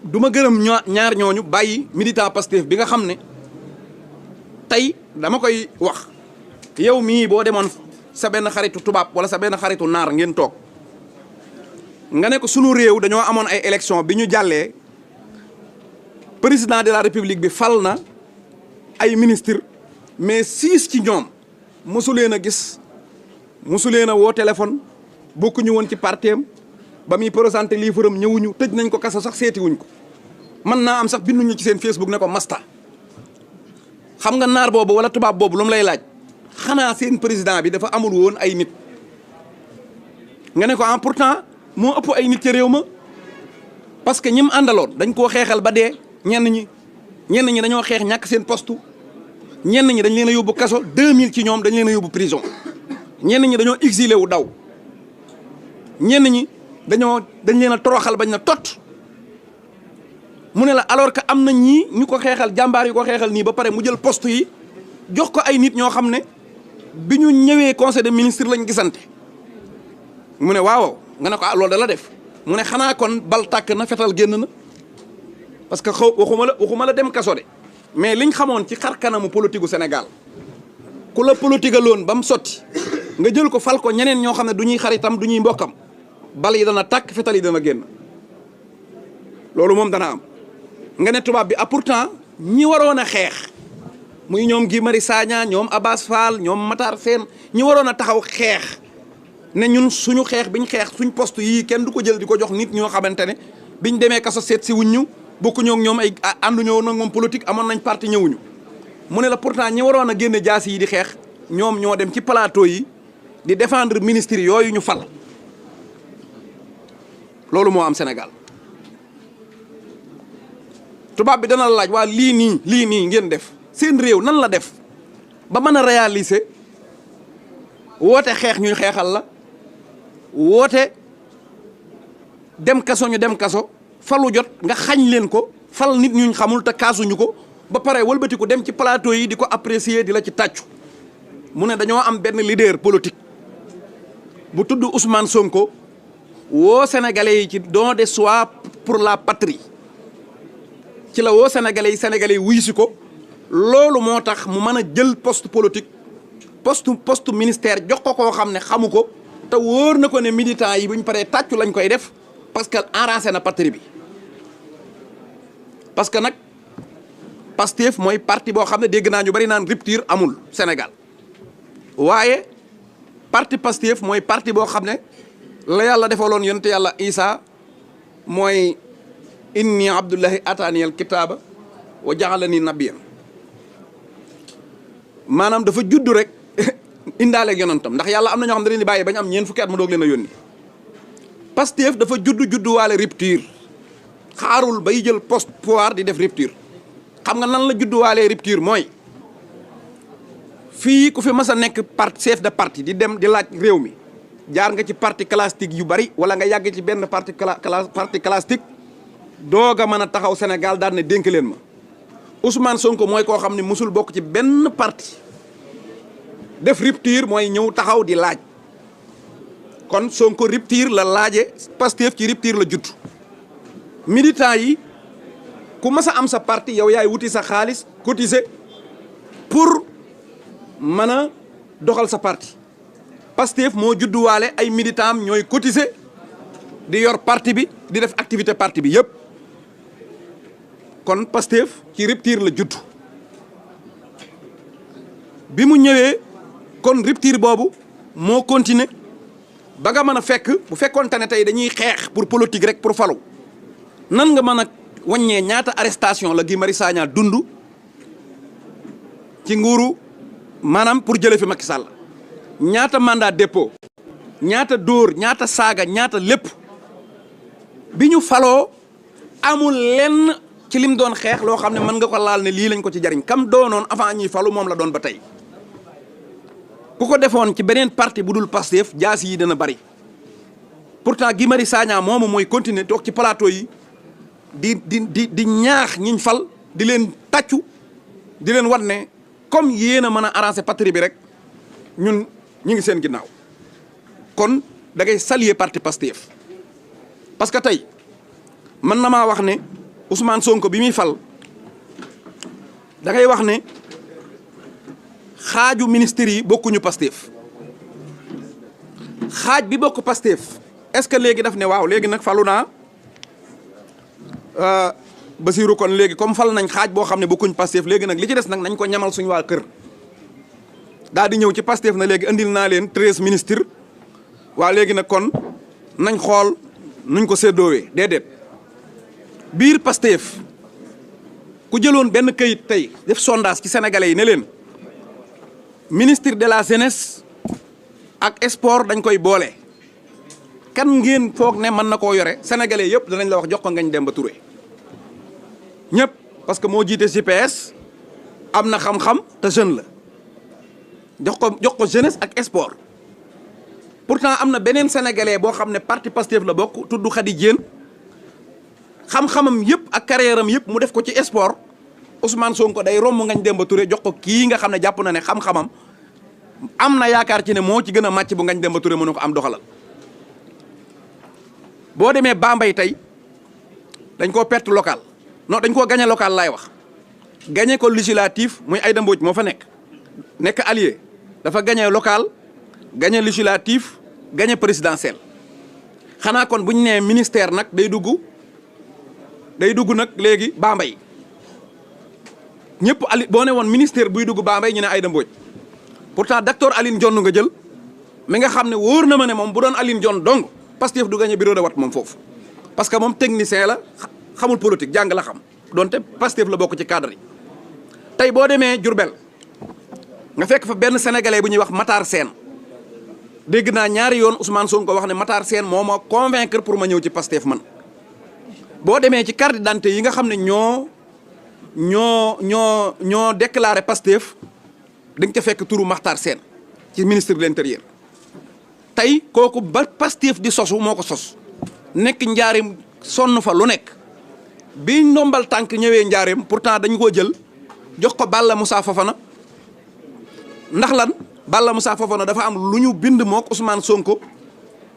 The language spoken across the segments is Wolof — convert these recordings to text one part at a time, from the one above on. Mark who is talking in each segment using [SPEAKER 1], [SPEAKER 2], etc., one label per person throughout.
[SPEAKER 1] du ma gërëm ñaar ñooñu bàyyi militant Pastef bi nga xam ne tey dama koy wax yow mii boo demoon sa benn xaritu tubaab wala sa benn xaritu naar ngeen toog nga ne ko sunu réew dañoo amoon ay élection bi ñu jàllee président de la république bi fal na ay ministre mais 6 ci ñoom mosu leen a gis mosu leen a woo téléphone bokkuñu woon ci parteem ba muy présenté livre am ñëwuñu tëj nañ ko kaso sax seeti wuñ ko mën naa am sax binduñu ci seen Facebook ne ko masta xam nga naar boobu wala tubaab boobu lu mu lay laaj xanaa seen président bi dafa amul woon ay nit nga ne ko ah pourtant moo ëpp ay nit ci réew ma parce que ñi mu àndaloon dañ koo xeexal ba dee ñenn ñi dañoo xeex ñàkk seen poste ñenn ñi dañ leen a yóbbu kaso 2000 ci ñoom dañ leen a yóbbu prison ñenn ñi dañoo exilé wu daw ñenn ñi dañ leen a toroxal bañ na tot mu ne la alors que am na ñii ñu ko xeexal jàmbaar yu ko xeexal nii ba pare mu jël poste yi jox ko ay nit ñoo xam ne bi ñu ñëwee conseil des ministres lañ gisante mu ne waaw nga ne ko ah loolu da la def mu ne xanaa kon bal tàkk na fetal génn na parce que waxuma la dem kaso de mais liñ xamoon ci xar kanamu politique gu Sénégal ku la politique loon ba mu sotti nga jël ko fal ko ñeneen ñoo xam ne du ñuy xaritam du ñuy mbokkam bal yi dana tàkk fetal yi dana génn loolu moom dana am nga ne tubaab bi ah pourtant ñi waroon a xeex muy ñoom Guy Marius Sagna ñoom Abass Fall ñoom Matar Sène ñi waroon a taxaw xeex ne ñun suñu xeex biñ xeex suñ poste yii kenn du ko jël di ko jox nit ñoo xamante ne biñ demee kaso seet si wuñ ñu bokkuñoo ak ñoom ay ànduñoo nag moom politique amoon nañ parti ñëwuñu mu ne la pourtant ñi waroon a génne jaasi yi di xeex ñoom ñoo dem ci plateau yi di défendre ministre yooyu ñu fal loolu moo am Sénégal tubaab bi dana la laaj waa lii nii ngeen def seen réew nan la def ba mën a réaliser woote xeex ñuy xeexal la woote dem kaso ñu dem kaso falu jot nga xañ leen ko fal nit ñuñ xamul te kaasuñu ko ba pare wëlbatiku dem ci plateau yi di ko apprécier di la ci tàccu mu ne dañoo am benn leader politique bu tudd Ousmane Sonko woo sénégalais yi ci don de soi pour la patrie ci la woo sénégalais yi wuyu si ko loolu moo tax mu mën a jël poste politique poste ministère jox ko koo xam ne xamu ko te wóor na ko ne militants yi bu ñu paree tàccu lañ koy def parce que arrangé na patrie bi parce que nag Pastef mooy parti boo xam ne dégg naa ñu bari naan rupture amul Sénégal waaye parti Pastef mooy parti boo xam ne la yàlla defaloon yonent yàlla Isa mooy inni abdullahi ataaniyal kitaaba wa ja'alani nabiyyan maanaam dafa juddu rek indaaleeg yonentam ndax yàlla am na ñoo xam ne dañuy di bàyyi bañ am ñeent fukki at ma doog leen a yónni Pastef dafa judduwaale rupture xaarul bay jël poste pouvoir di def rupture xam nga nan la judduwaalee rupture mooy fii ku fi mas a nekk chef de parti di dem di laaj réew mi jaar nga ci parti classique yu bari wala nga yàgg ci benn parti classique doog a mën a taxaw Sénégal daal ne dénk leen ma Ousmane Sonko mooy koo xam ne musul bokk ci benn parti def rupture mooy ñëw taxaw di laaj kon Sonko rupture la laaje Pastef ci rupture la judd militant yi ku mas a am sa parti yow yaay wuti sa xaalis cotiser pour mën a doxal sa parti Pastef moo judduwaale ay militant am ñooy cotiser di yor parti bi di def activité parti bi yëpp kon Pastef ci rupture la judd bi mu ñëwee kon rupture boobu moo continuer ba nga mën a fekk bu fekkoonte ne tey dañuy xeex pour politique rek pour falu nan nga mën a wàññee ñaata arrestation la Guy Marius Sagna dund ci nguuru maanaam pour jële fi Macky Sall ñaata mandat dépôt ñaata dóor ñaata saaga ñaata lépp bi ñu faloo amul lenn ci lim doon xeex loo xam ne mën nga ko laal ne lii lañ ko ci jariñ kam doonoon avant ñuy falu moom la doon ba tey ku ko defoon ci beneen parti bu dul Pastef jaas yi dana bari pourtant Guy Marius Sagna moomu mooy continuer toog ci plateau yi di ñaax ñiñ fal di leen tàccu di leen wan ne comme yéen a mën a arranger patrie bi rek ñun ñi ngi seen ginnaaw kon da ngay saluer parti Pastef parce que tey mën na maa wax ne Ousmane Sonko bi muy fal da ngay wax ne xaaju ministère yi bokkuñu Pastef xaaj bi bokk Pastef est-ce que léegi daf ne waaw léegi nag falu naa Basirou kon léegi comme fal nañ xaaj boo xam ne bokkuñ Pastef léegi nag li ci des nag nañ ko ñamal suñu waa kër daal di ñëw ci Pastef na léegi andil naa leen 13 ministres waa léegi nag kon nañ xool nuñ ko séddoowee déedéet biir Pastef ku jëloon benn këyit tey def sondage ci sénégalais yi ne leen ministre de la jeunesse ak sport dañ koy boole kan ngeen foog ne mën na koo yore sénégalais yëpp danañ la wax jox ko Ngagne Demba Touré ñëpp parce que moo jiite GPS am na xam-xam te jeune la jox ko jeunesse ak sport pourtant am na beneen sénégalais boo xam ne parti Pastef la bokk tudd Khady Diène xam-xamam yëpp ak carrière am yëpp mu def ko ci sport Ousmane Sonko day romb Ngagne Demba Touré jox ko kii nga xam ne jàpp na ne xam-xamam am na yaakaar ci ne moo ci gën a màcc bu Ngagne Demba Touré mënu ko am doxalal boo demee Bambey tey dañ koo perte local non dañ koo gagné local laay wax gagné ko législatif muy Aïda Mbodj moo fa nekk allié dafa gagné local gagné législatif gagné présidentiel xanaa kon bu ñu nee ministère nag day dugg nag léegi Bambey ñëpp boo ne woon ministère buy dugg Bambey ñu ne Aïda Mbodj pourtant docteur Aline Dione nga jël mi nga xam ne wóor na ma ne moom bu doon Aline Dione dong Pastef du gagné bureau de vote moom foofu parce que moom technicien la xamul politique jàng la xam donte Pastef la bokk ci cadre yi tey boo demee Diourbel nga fekk fa benn sénégalais bu ñuy wax Matar Sène dégg naa ñaari yoon Ousmane Sonko wax ne Matar Sène moo ma convaincre pour ma ñëw ci Pastef man boo demee ci carte d'identité yi nga xam ne ñoo déclaré Pastef da nga ca fekk turu Matar Sène ci ministre de l'intérieur tey kooku ba Pastef di sosu moo ko sos nekk njaarim sonn fa lu nekk bi ndombal tànk ñëwee njaarim pourtant dañu koo jël jox ko Balla Moussa Fofana ndax lan Balla Moussa Fofana dafa am lu ñu bind mook Ousmane Sonko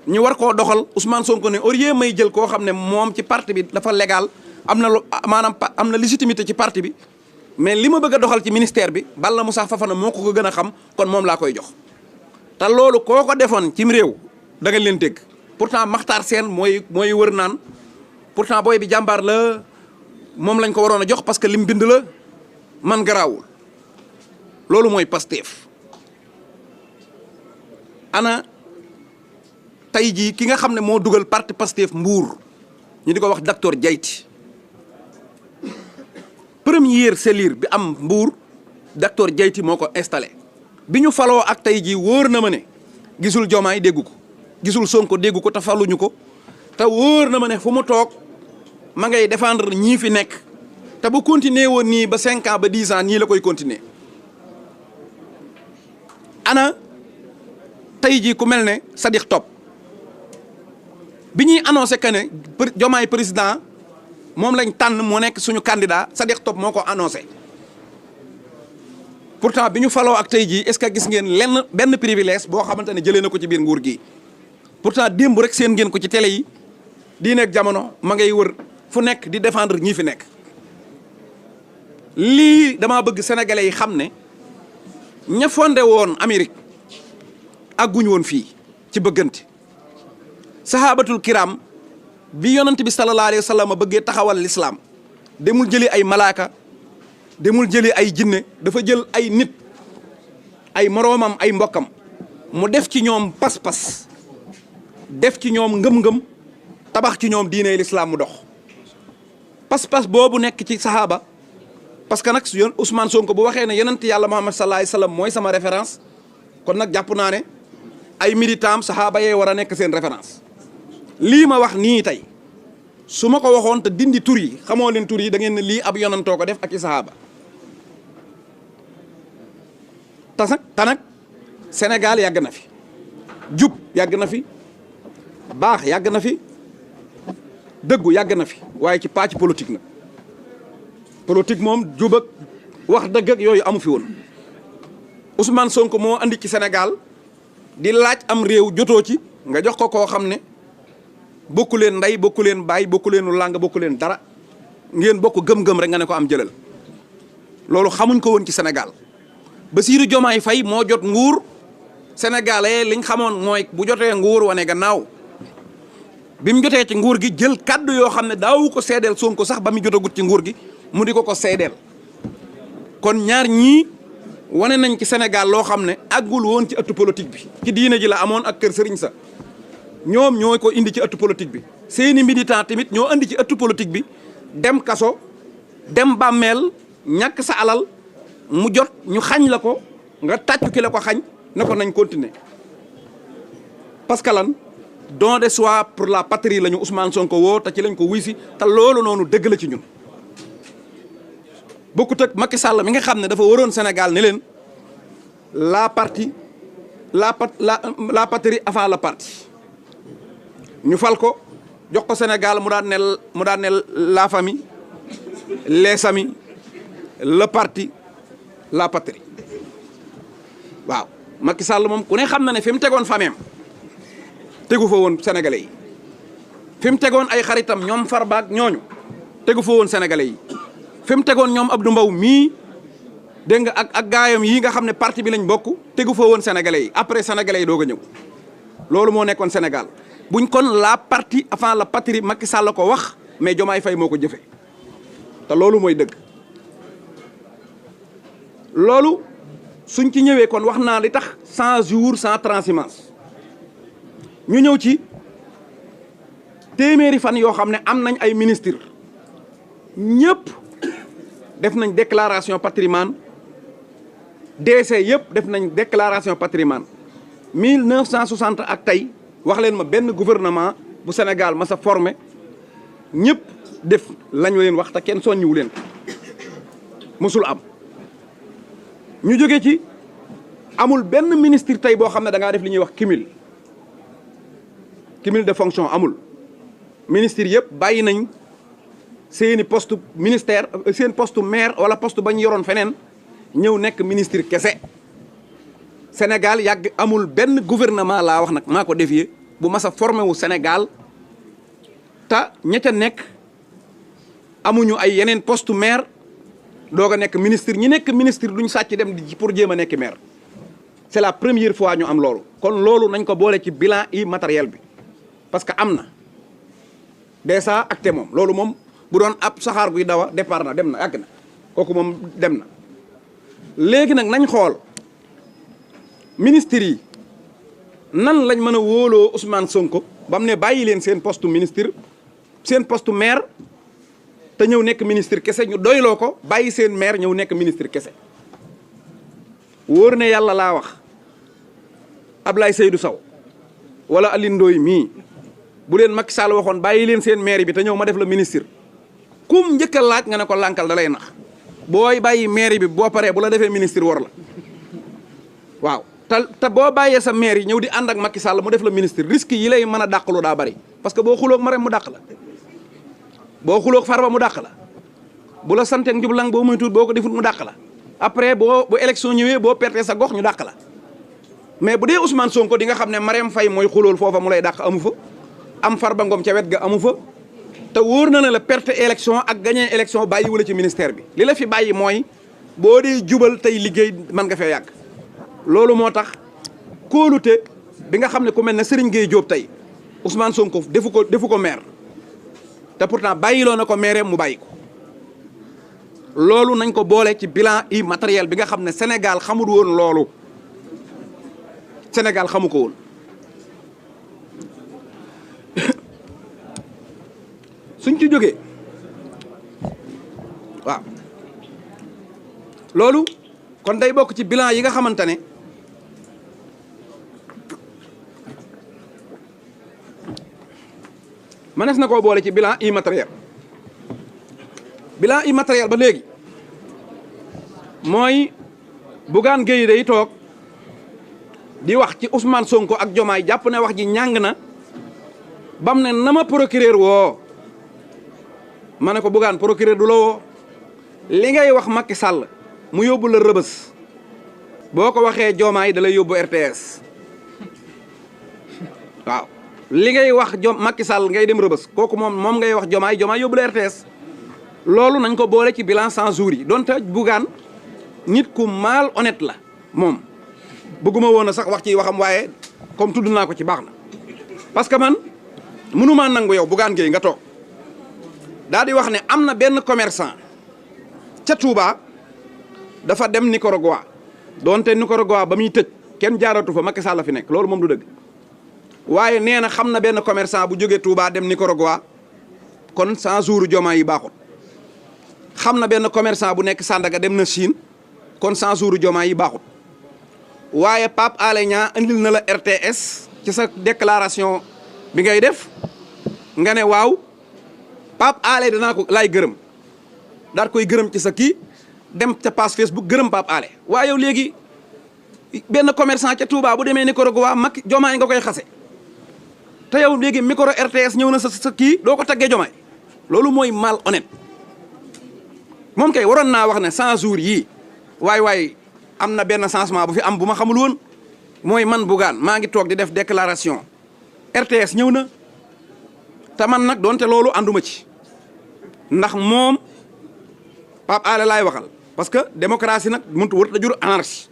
[SPEAKER 1] ñu war koo doxal Ousmane Sonko ne au lieu may jël koo xam ne moom ci parti bi dafa légal am na lu maanaam am na légitimité ci parti bi mais li ma bëgg a doxal ci ministère bi Balla Moussa Fofana moo ko gën a xam kon moom laa koy jox te loolu koo ko defoon cim réew da nga leen dégg pourtant Makhtar Sène mooy wër naan pourtant booy bi jàmbaar la moom lañ ko waroon a jox parce que lim bind la man garaawul loolu mooy Pastef ana tey jii ki nga xam ne moo dugal parti Pastef Mbour ñu di ko wax docteur Diayti première cellule bi am Mbour docteur Diayti moo ko installé bi ñu faloo ak tey jii wóor na ma ne gisul Diomaye déggu ko gisul Sonko déggu ko te faluñu ko te wóor na ma ne fu mu toog ma ngay défendre ñii fi nekk te bu continuer woon nii ba 5 ans ba 10 ans ñii la koy continuer ana tey jii ku mel ne Sadiq Top bi ñuy annoncé que ne Diomaye président moom lañ tànn moo nekk suñu candidat Sadiq Top moo ko annoncé pourtant bi ñu faloo ak tey jii est-ce que gis ngeen benn privilège boo xamante ne jëlee na ko ci biir nguur gi pourtant démb rek seen ngeen ko ci télé yi di nekk jamono ma ngay wër fu nekk di défendre ñi fi nekk lii damaa bëgg sénégalais yi xam ne ña fondé woon Amérique ak guñ woon fii ci bëggante sahabatul kiram bi yonent bi sallallahu alayhi wa sallam bëggee taxawal l'islam demul jëli ay malaaka demul jëli ay jinne dafa jël ay nit ay moroomam ay mbokkam mu def ci ñoom pas-pas def ci ñoom ngëm-ngëm tabax ci ñoom diine l'islam mu dox pas-pas boobu nekk ci sahaba parce que nag yoon Ousmane Sonko bu waxee ne yonent yàlla Muhammad sallallahu alayhi wa sallam mooy sama référence kon nag jàpp naa ne ay militant sahaba yee war a nekk seen référence lii ma wax nii tey su ma ko waxoon te dindi tur yi xamoo leen tur yi da ngeen ne lii ab yonantoo ko def ak i sahaba te nag Sénégal yàgg na fi jub yàgg na fi baax yàgg na fi dëggu yàgg na fi waaye ci pàcc politique nag politique moom jub ak wax dëgg ak yooyu amu fi woon Ousmane Sonko moo andi ci Sénégal di laaj am réew jotoo ci nga jox ko koo xam ne bokku leen ndey bokku leen baay bokku leenu làng bokku leen dara ngeen bokk gëm-gëm rek nga ne ko am jëlal loolu xamuñ ko woon ci Sénégal Bassirou Diomaye Faye moo jot nguur sénégalais liñ xamoon mooy bu jotee nguur wane gannaaw bi mu jotee ci nguur gi jël kaddu yoo xam ne daawu ko seedeel Sonko sax ba mu jotagut ci nguur gi mu di ko seedeel kon ñaar ñii wane nañ ci Sénégal loo xam ne àggul woon ci ëttu politique bi ci diine ji la amoon ak kër sëriñ sa ñoom ñoo ko indi ci ëttu politique bi seeni militant tamit ñoo indi ci ëttu politique bi dem kaso dem bàmmeel ñàkk sa alal mu jot ñu xañ la ko nga tàccu ki la ko xañ na ko nañ continuer parce que lan don de soi pour la patrie la ñu Ousmane Sonko woo te ci lañ ko wuy si te loolu noonu dëgg la ci ñun bokkut ak Macky Sall mi nga xam ne dafa waroon Sénégal ne leen la patrie avant la partie ñu fal ko jox ko Sénégal mu daan ne la famille les amis le parti la patrie waaw Macky Sall moom ku ne xam na ne fi mu tegoon fameem tegu fa woon sénégalais yi fi mu tegoon ay xaritam ñoom Farba ak ñooñu tegu fa woon sénégalais yi fi mu tegoon ñoom Abdou Mbow mii dégg nga ak gaayam yi nga xam ne parti bi lañ bokk tegu fa woon sénégalais yi après sénégalais yi doog a ñëw loolu moo nekkoon Sénégal buñ kon la partie avant la patrie Macky Sall la ko wax mais Diomaye Faye moo ko jëfe te loolu mooy dëgg loolu suñ ci ñëwee kon wax naa li tax 100 jours sans transhumance ñu ñëw ci téeméeri fan yoo xam ne am nañ ay ministre ñëpp def nañ déclaration patrimoine DC yëpp def nañ déclaration patrimoine 1960 ak tey wax leen ma benn gouvernement bu Sénégal ma sa formé ñëpp def lañu leen wax te kenn soññiwu leen mosul am ñu jóge ci amul benn ministre tey boo xam ne da ngaa def li ñuy wax cumul de fonction amul ministre yëpp bàyyi nañ seeni poste ministère seen poste maire wala poste ba ñu yoroon feneen ñëw nekk ministre kese Sénégal yàgg amul benn gouvernement laa wax nag maa ko défier bu mas a formé wu Sénégal te ña ca nekk amuñu ay yeneen poste maire doog a nekk ministre ñi nekk ministre duñ sàcc dem di pour jéem a nekk maire c'est la première fois ñu am loolu kon loolu nañ ko boole ci bilan immatériel bi parce que am na déjà acté moom loolu moom bu doon ab saxaar guy dawa départ na dem na yàgg na kooku moom dem na léegi nag nañ xool ministres yi nan lañ mën a wóoloo Ousmane Sonko ba mu ne bàyyi leen seen poste ministre seen poste maire te ñëw nekk ministre kese ñu doyloo ko bàyyi seen maire ñëw nekk ministre kese wóor ne yàlla laa wax Ablaye Seydou Sow wala Alioune Ndoye mii bu leen Macky Sall waxoon bàyyi leen seen maire bi te ñëw ma def la ministre kum njëkk a laaj nga ne ko lànkal da lay nax booy bàyyi maire bi boo paree bu la defee ministre war la waaw te boo bàyyee sa maire yi ñëw di ànd ak Macky Sall mu def la ministre risque yi lay mën a dàqalu daa bari parce que boo xuloog Marème mu dàq la boo xuloog Farba mu dàq la bu la santeeg njublang boo muy tuut boo ko defut mu dàq la après bu élection ñëwee boo pertee sa gox ñu dàq la mais bu dee Ousmane Sonko di nga xam ne Marème Faye mooy xulool foofa mu lay dàq amu fa am Farba Ngom ca wet ga amu fa te wóor na ne la perte élection ak gagné élection bàyyi wala ci ministère bi li la fi bàyyi mooy boo dee jubal tey liggéey mën nga fee yàgg loolu moo tax kóolute bi nga xam ne ku mel ne Serigne Gueye Diop tey Ousmane Sonko defu ko maire te pourtant bàyyiloo na ko maire mu bàyyi ko loolu nañ ko boole ci bilan immatériel bi nga xam ne Sénégal xamul woon loolu Sénégal xamu ko woon suñ ci jógee waaw loolu kon day bokk ci bilan yi nga xamante ne mënees na koo boole ci bilan immatériel ba léegi mooy Bougane Gueye day toog di wax ci Ousmane Sonko ak Diomaye jàpp ne wax ji ñàng na bam ne na ma procureur woo ma ne ko Bougane procureur du la woo li ngay wax Macky Sall mu yóbbu la rëbës boo ko waxee Diomaye da lay yóbbu RTS waaw li ngay wax Macky Sall ngay dem rëbës kooku moom ngay wax Diomaye yóbbu la RTS loolu nañ ko boole ci bilan 100 jours yi donte Bougane nit ku mal honnête la moom bëgguma woon a sax wax ci waxam waaye comme tudd naa ko ci baax na parce que man mënumaa nangu yow Bougane Gueye nga toog daal di wax ne am na benn commerçant ca Touba dafa dem Nicaragua donte Nicaragua ba muy tëj kenn jaaratu fa Macky Sall la fi nekk loolu moom du dëgg waaye nee na xam na benn commerçant bu jógee Touba dem Nicaragua kon 100 jours Diomaye yi baaxul xam na benn commerçant bu nekk Sandaga dem na Chine kon 100 jours Diomaye yi baaxul waaye Pape Alé Niang andil na la RTS ci sa déclaration bi ngay def nga ne waaw Pape Alé danaa ko laay gërëm daal koy gërëm ci sa kii dem ca page Facebook gërëm Pape Alé waaye yow léegi benn commerçant ca Touba bu demee Nicaragua Macky Diomaye nga koy xase te yow léegi micro RTS ñëw na sa kii doo ko taggee Diomaye loolu mooy mal honnête moom kay waroon naa wax ne 100 jours yii waay am na benn changement bu fi am bu ma xamul woon mooy man Bougane maa ngi toog di def déclaration RTS ñëw na te man nag doonte loolu ànduma ci ndax moom Pape Alé laay waxal parce que démocratie nag mënut wër da jur anarchie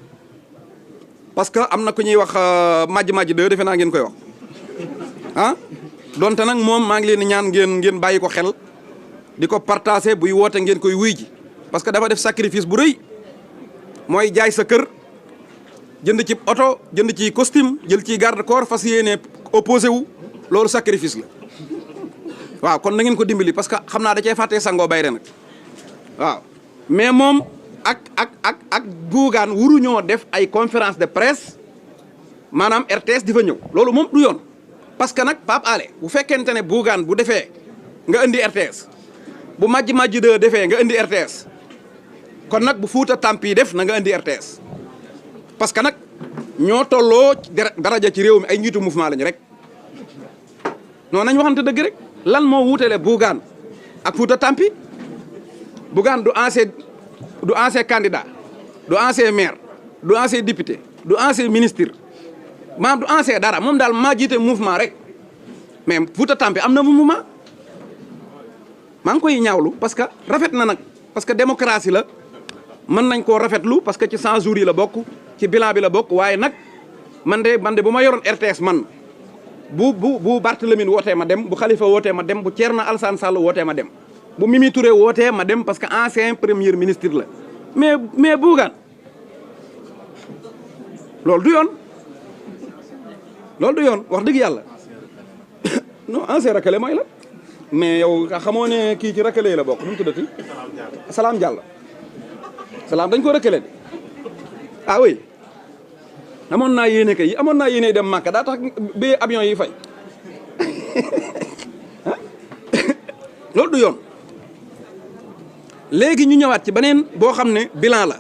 [SPEAKER 1] parce que am na ku ñuy wax majj de defe naa ngeen koy wax ah donte nag moom maa ngi leen di ñaan ngeen bàyyi ko xel di ko partager buy woote ngeen koy wuy ji parce que dafa def sacrifice bu rëy mooy jaay sa kër jënd ci oto jënd ci costume jël ci garde corps fas yéene opposé wu loolu sacrifice la waaw kon na ngeen ko dimbali parce que xam naa da cee fàttee sangoo bayre nag waaw mais moom ak Bougane wuruñoo def ay conférence de presse maanaam RTS di fa ñëw loolu moom du yoon parce que nag Pape Alé bu fekkente ne Bougane bu defee nga indi RTS bu majj de defee nga indi RTS kon nag bu Fouta Tampi def na nga indi RTS parce que nag ñoo tolloo daraja ci réew mi ay njiitu mouvement lañu rek non nañ waxante dëgg rek lan moo wuutale Bougane ak Fouta Tampi Bougane du ancien candidat du ancien maire du ancien député du ancien ministre maam du ancien dara moom daal maa jiite mouvement rek mais Fouta Tampi am na mouvement maa ngi koy ñaawlu parce que rafet na nag parce que démocratie la mën nañ koo rafetlu parce que ci 100 jours yi la bokk ci bilan bi la bokk waaye nag man de bu ma yoroon RTS man bu Barthélémy wootee ma dem bu Khalifa wootee ma dem bu Thierno Alassane Sall wootee ma dem bu Mimi Touré wootee ma dem parce que ancien premier ministre la mais Bougane loolu du yoon wax dëgg yàlla non ancien rakale mooy la mais yow xamoo ne kii ci rakale la bokk nu mu tuddati Salam Diallo Salam dañ ko rakale de ah oui amoon naa yéene dem Màkka daa tax bee avion yi fay loolu du yoon léegi ñu ñëwaat ci beneen boo xam ne bilan la